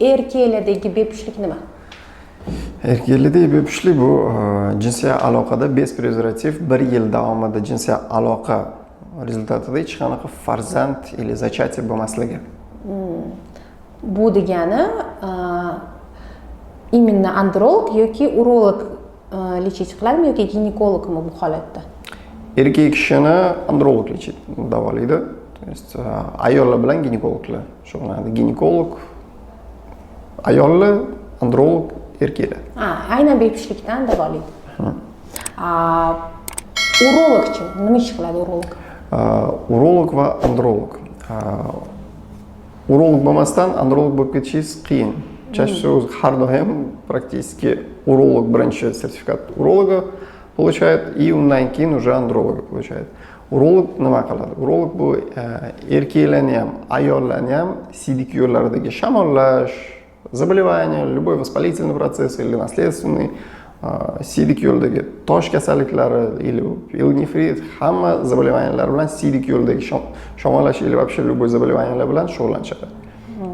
Erkaklardagi bepushtlik nima? Erkaklardagi bepushtlik bu jinsiy aloqada без презерватив bir yil davomida jinsiy aloqa результат ida hech qanaqa farzand или зачатие bo'lmasligi. Bu degani именно androlog yoki urolog лечить qiladimi yoki ginekologmi bu holatda? Erkak kishini androlog лечить, davolaydi. То есть ayollar bilan ginekologlar shug'ullanadi. Ginekolog ayollar, androlog erkaklar. Ha, aynan bepushtlikdan davolaydi. Urologchi nima ish qiladi urolog? Urolog va androlog. Urolog bo'lmasdan androlog bo'lib ketishingiz qiyin. Чаще всего har doim практически уролог birinchi сертификат уролога получает и undan keyin уже андролога получает. Urolog nima qiladi? Urolog bu erkaklarni ham, ayollarni ham siydik yo'llaridagi shamollash, заболевание, любой воспалительный процесс или наследственный, siydik yo'ldagi tosh kasalliklari или пиелонефрит, hamma заболевания lar bilan, siydik yo'ldagi shamollash или вообще любой заболевания lar bilan shug'ullanishadi.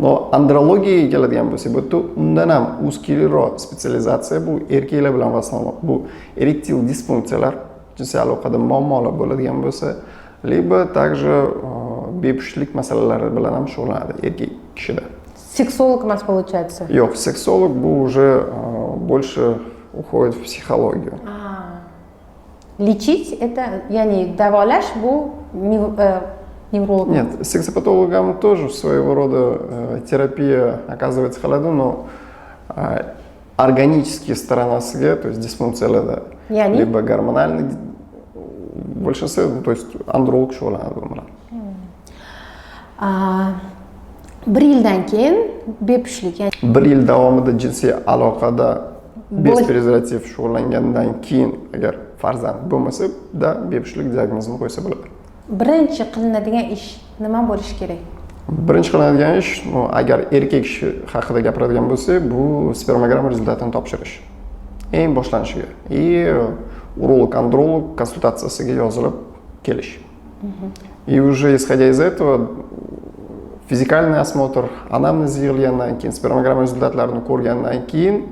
Но andrologiyaga keladigan bo'lsak, bu yerda undan ham узкий roq spetsializatsiya. Bu erkaklar bilan в основном bu erektil disfunksiyalar, jinsiy aloqada muammolar bo'ladigan bo'lsa, либо также bepushtlik masalalari bilan ham shug'ullanadi erkak kishida. Seksolog emas, получается? Yo'q, seksolog bu уже больше уходит в психологию. Лечить это, ya'ni davolash bu nevrolog? Нет, сексопатологам тоже своего рода терапия оказывается qiladi, но органические сторона siga, то есть disfunksiyalarda, Ya'ni? либо гормональный, в большинстве, ну, то есть андролог shug'ullanadi bu bilan. Bir yildan keyin bepushtlik, ya'ni Bir yil davomida jinsiy aloqada без презерватив shug'ullangandan keyin agar farzand bo'lmasa da, bepushtlik diagnozini qo'ysa bo'ladi. Birinchi qilinadigan ish nima bo'lishi kerak? Birinchi qilinadigan ish, ну, agar erkak kishi haqida gapiradigan bo'lsak, bu spermogramma результат ini topshirish eng boshlanishiga и urolog, androlog konsultatsiyasiga yozilib kelish. И уже исходя из этого физикальный осмотр, anamnez yig'ilgandan keyin, spermogramma результат larini ko'rgandan keyin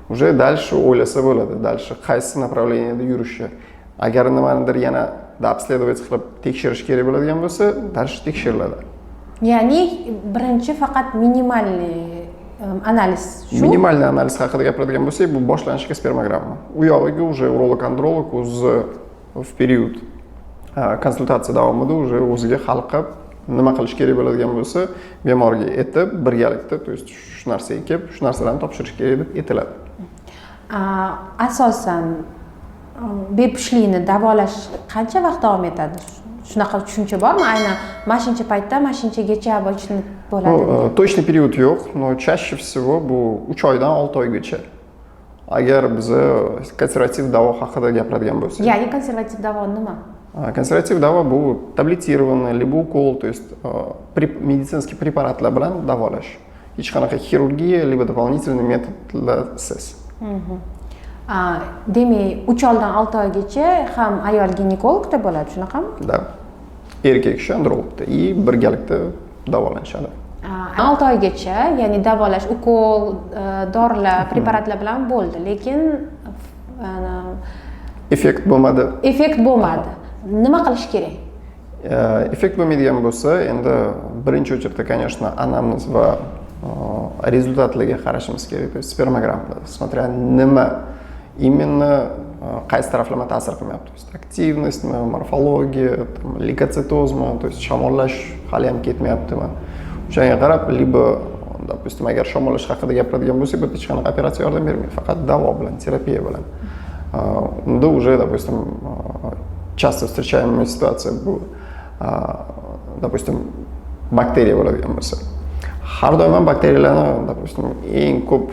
уже дальше o'ylasa bo'ladi, дальше qaysi направление da yurishi. Agar nimanidir yana обследовать qilib tekshirish kerak bo'ladigan bo'lsa, дальше tekshiriladi. Ya'ni birinchi faqat минимальный analiz shu? Минимальный analiz haqida gapiradigan bo'lsak, bu boshlanishiga spermogramma. U yog'iga уже urolog, androlog o'zi в период konsultatsiya davomida уже o'ziga hal qilib, nima qilish kerak bo'ladigan bo'lsa, bemorga aytib, birgalikda, то есть shu narsaga kelib, shu narsalarni topshirish kerak deb aytiladi. Asosan bepushtlikni davolash qancha vaqt davom etadi? Shunaqa tushuncha bormi, aynan mana shuncha paytdan mana shunchagacha обычно bo'ladi? Ну, точный период yo'q, но чаще всего bu 3 oydan 6 oygacha, agar biza konservativ davo haqida gapiradigan bo'lsak. Ya'ni konservativ davo nima? Konservativ davo bu таблетированный либо укол, то есть медицинский preparatlar bilan davolash, hech qanaqa xirurgiya либо дополнительный metodlarsiz. Demak, 3 oydan 6 oygacha ham ayol ginekologda bo'ladi, shunaqami? Да, erkak kishi andrologda и birgalikda davolanishadi. 6 oygacha, ya'ni davolash ukol, dorilar, preparatlar bilan bo'ldi, lekin effekt bo'lmadi. Effekt bo'lmadi, nima qilish kerak? Effekt bo'lmaydigan bo'lsa, endi birinchi очередь, конечно, anamnez va результат larga qarashimiz kerak, то есть spermogramma, смотря nima именно, qaysi taraflama ta'sir qilmayapti, то есть активность mi, morfologiya, там, leykotsitozmi, то есть shamollash hali ham ketmayaptimi, o'shanga qarab, либо, допустим, agar shamollash haqida gapiradigan bo'lsak, bu yerda hech qanaqa operatsiya yordam bermaydi, faqat davo bilan, terapiya bilan. Unda уже, допустим, часто встречаемая ситуация bu, допустим, bakteriya bo'ladigan bo'lsa, har doim ham bakteriyalarni, допустим, eng ko'p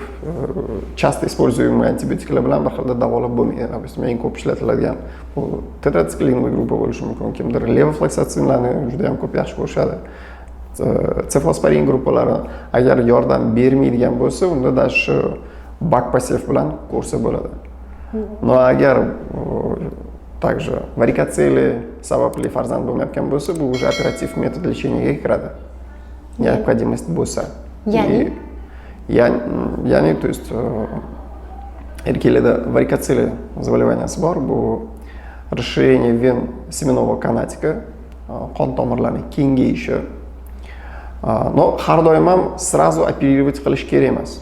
часто используемый antibiotiklar bilan bir xilda davolab bo'lmaydi. Допустим, eng ko'p ishlatiladigan bu тетрациклиновый группа bo'lishi mumkin, kimdir levofloksatsinlarni juda yam ko'p yaxshi ko'rishadi, sefalosporin gruppalari agar yordam bermaydigan bo'lsa, unda дальше бакпосев bilan ko'rsa bo'ladi. Но agar также варикоцеле sababli farzand bo'lmayotgan bo'lsa, bu уже оператив метод лечения ga kiradi, необходимость bo'lsa. Ya'ni? Ya'ni, то есть erkaklarda варикоцеле заболевания si bor, bu расширение вен семенного канатика, qon tomirlarining kengayishi. Но har doim ham сразу оперировать qilish kerak emas.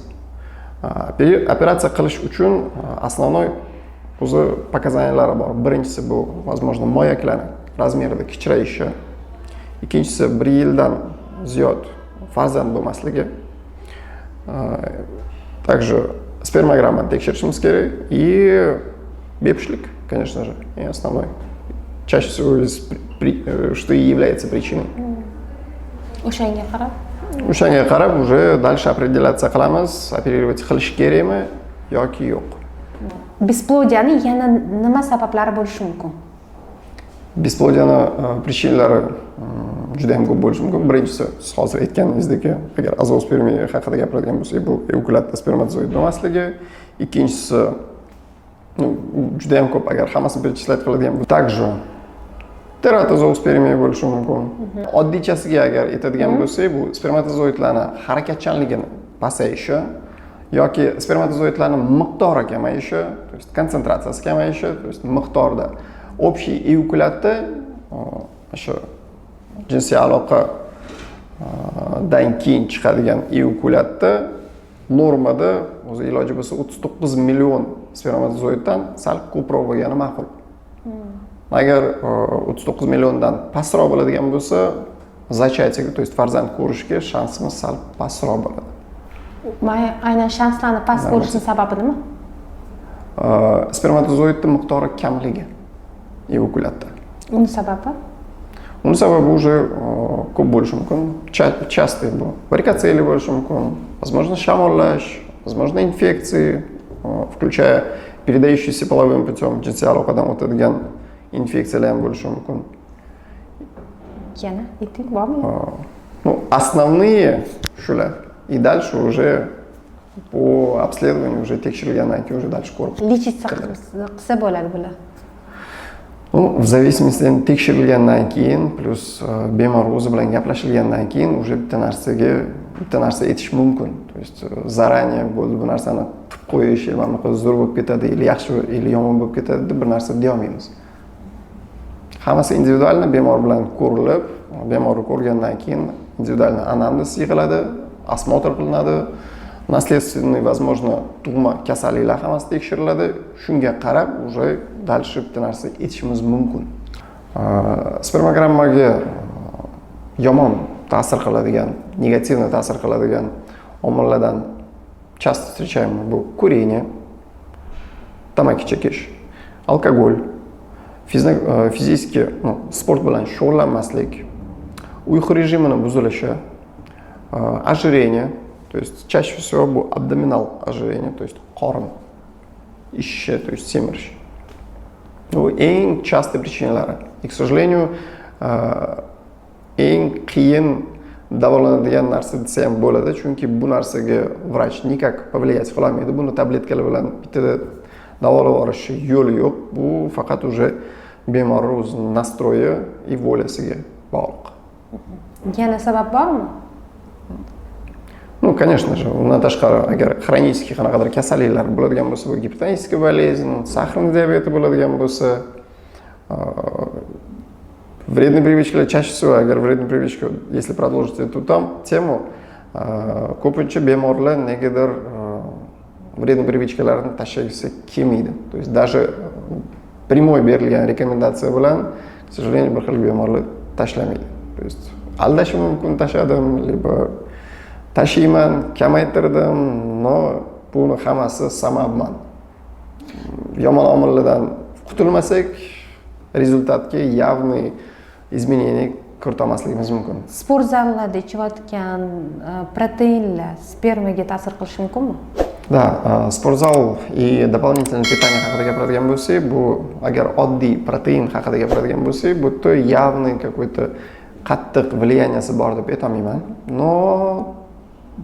Operatsiya qilish uchun основной o'zi показания lari bor. Birinchisi bu, возможно, moyaklarni размер ida kichrayishi. Ikkinchisi, bir yildan ziyod farzand bo'lmasligi. Также spermogrammani tekshirishimiz kerak и bepushtlik, конечно же, и основной. Чаще всего, что и является причиной. O'shanga qarab. O'shanga qarab уже дальше определяться qilamiz, оперировать qilish kerakmi yoki yo'q. Бесплодия ni yana nima sabablari bo'lishi mumkin? Бесплодия ni причина lari juda ham ko'p bo'lishi mumkin. Birinchisi, siz hozir aytganingizdek, agar azoospermiya haqida gapiradigan bo'lsak, bu eyakulyatda spermatozoid bo'lmasligi. Ikkinchisi, ну, juda ham ko'p, agar hammasini перечислять qiladigan bo'lsak, также teratozoospermiya bo'lishi mumkin. Oddiychasiga agar aytadigan bo'lsak, bu spermatozoidlarni harakatchanligini pasayishi yoki spermatozoidlarni miqdori kamayishi, то есть konsentratsiyasi kamayishi, то есть miqdorda общий eyakulyatda o'sha jinsiy aloqadan keyin chiqadigan eyakulyatda normada o'zi iloji bo'lsa 39 million spermatozoiddan sal ko'proq bo'lgani ma'qul. Agar 39 milliondan pastroq bo'ladigan bo'lsa, зачатие, то есть farzand ko'rishga shansimiz sal pastroq bo'ladi. Aynan shanslarni past bo'lishini sababi nima? Spermatozoidni miqdori kamligi eyakulyatda. Uni sababi? Uni sababi уже ko'p bo'lishi mumkin. Частый bu варикоцеле bo'lishi mumkin, возможно, shamollash, возможно, инфекции, включая передающиеся половым путем, jinsiy aloqadan o'tadigan infeksiyalar ham bo'lishi mumkin. Yana ayting, bormi? Ну, основные shular. И дальше уже по обследованию, уже tekshirilgandan keyin уже дальше ko'rib Лечиться qilsa bo'ladi bular? Ну, в зависимости, endi tekshirilgandan keyin, плюс bemor o'zi bilan gaplashilgandan keyin уже bitta narsaga bitta narsa aytish mumkin. То есть заранее bo'ldi, bu narsani qilib qo'yish, mana bunaqa zo'r bo'lib ketadi или yaxshi или yomon bo'lib ketadi deb bir narsa deyolmaymiz. Hammasi индивидуально bemor bilan ko'rilib, bemorni ko'rgandan keyin индивидуально anamnez yig'iladi, осмотр qilinadi, наследственный, возможно, tug'ma kasalliklar hammasi tekshiriladi. Shunga qarab уже дальше bitta narsa aytishimiz mumkin. Spermogrammaga yomon ta'sir qiladigan, негативно ta'sir qiladigan omillardan часто встречаемый bu курение, tamaki chekish, alkogol, физически, ну, sport bilan shug'ullanmaslik, uyqu rejimini buzilishi, ожирение, то есть чаще всего bu абдоминал ожирение, то есть qorin shishishi, то есть semirish. Bu eng частый причина lari. И, к сожалению, eng qiyin davolanadigan narsa desa ham bo'ladi, chunki bu narsaga vrach никак повлиять qilolmaydi. Buni tabletkalar bilan bittada davolab yuborish yo'li yo'q. Bu faqat уже bemorni o'zini настрой i и воля siga bog'liq. Yana sabab bormi? Ну, конечно же, undan tashqari, agar хронический qanaqadir kasalliklar bo'ladigan bo'lsa, bu гипертоническая болезнь, сахарный диабет bo'ladigan bo'lsa, вредные привычки, чаще всего, agar вредные привычки, если продолжить эту там тему, ko'pincha bemorlar negadir вредный привычка larni tashlagisi kelmaydi. То есть даже прямой berilgan rekomendatsiya bilan, к сожалению, bir xil bemorlar tashlamaydi. То есть aldashi mumkin, tashladim, либо tashiyman, kamaytirdim, но buni hammasi самообман. Yomon omillardan qutulmasak, результат ga явный изменение kiritolmasligimiz mumkin. Sport zallarda ichayotgan proteinlar spermaga ta'sir qilishi mumkinmi? Да, спортзал и дополнительное питание haqida gapiradigan bo'lsak, bu agar oddiy protein haqida gapiradigan bo'lsak, bu yerda явный какой-то qattiq влияние si bor deb aytolmayman. Но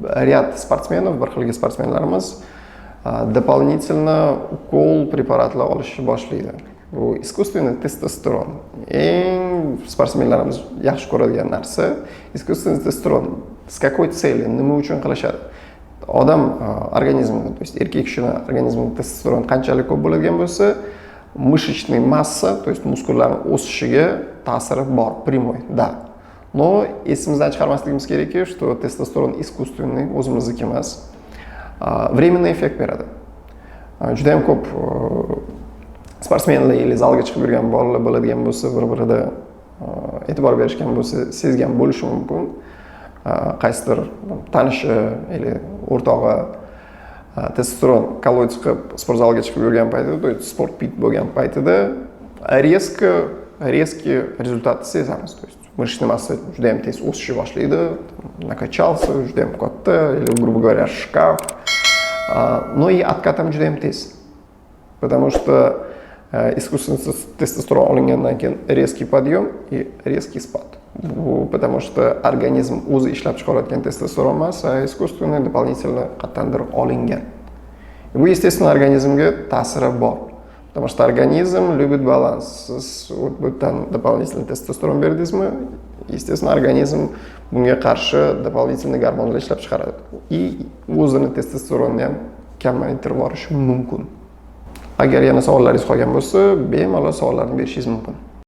ряд спортсменов, bir xilgi sportsmenlarimiz дополнительно укол preparatlar olishni boshlaydi. Bu искусственный тестостерон. Eng sportsmenlarimiz yaxshi ko'radigan narsa искусственный тестостерон. С какой целью? Nima uchun qilishadi? Odam organizmida, то есть erkak kishini organizmida testosteron qanchalik ko'p bo'ladigan bo'lsa, мышечный масса, то есть muskullarni o'sishiga ta'siri bor прямой, да. Но esimizdan chiqarmasligimiz kerakki, что testosteron искусственный, o'zimizniki emas, временный эффект beradi. Juda yam ko'p sportsmenlar или zalga chiqib yurgan bolalar bo'ladigan bo'lsa, bir birida e'tibor berishgan bo'lsa, sezgan bo'lishi mumkin. Qaysidir tanishi или o'rtog'i testosteron колоть qilib sport zalga chiqib yurgan paytida, то есть спорт пит bo'lgan paytida резко резкий результат ni sezamiz, то есть мышечный масса juda yam tez o'sishni boshlaydi, накачался juda yam katta или, грубо говоря, шкаф. Но и откат ham juda yam tez, потому что искусственный тестостерон olingandan keyin резкий подъем и резкий спад. Bu потому что organizm o'zi ishlab chiqarayotgan testosteron emas, а искусственный, дополнительно qayerdandir olingan. Bu, естественно, organizmga ta'siri bor, потому что организм любит баланс. Siz bu yerdan дополнительный testosteron berdingizmi, естественно, organizm bunga qarshi дополнительный gormonlar ishlab chiqaradi и o'zini testosteronni ham kamaytirib yuborishi mumkin. Agar yana savollaringiz qolgan bo'lsa, bemalol savollarni berishingiz mumkin.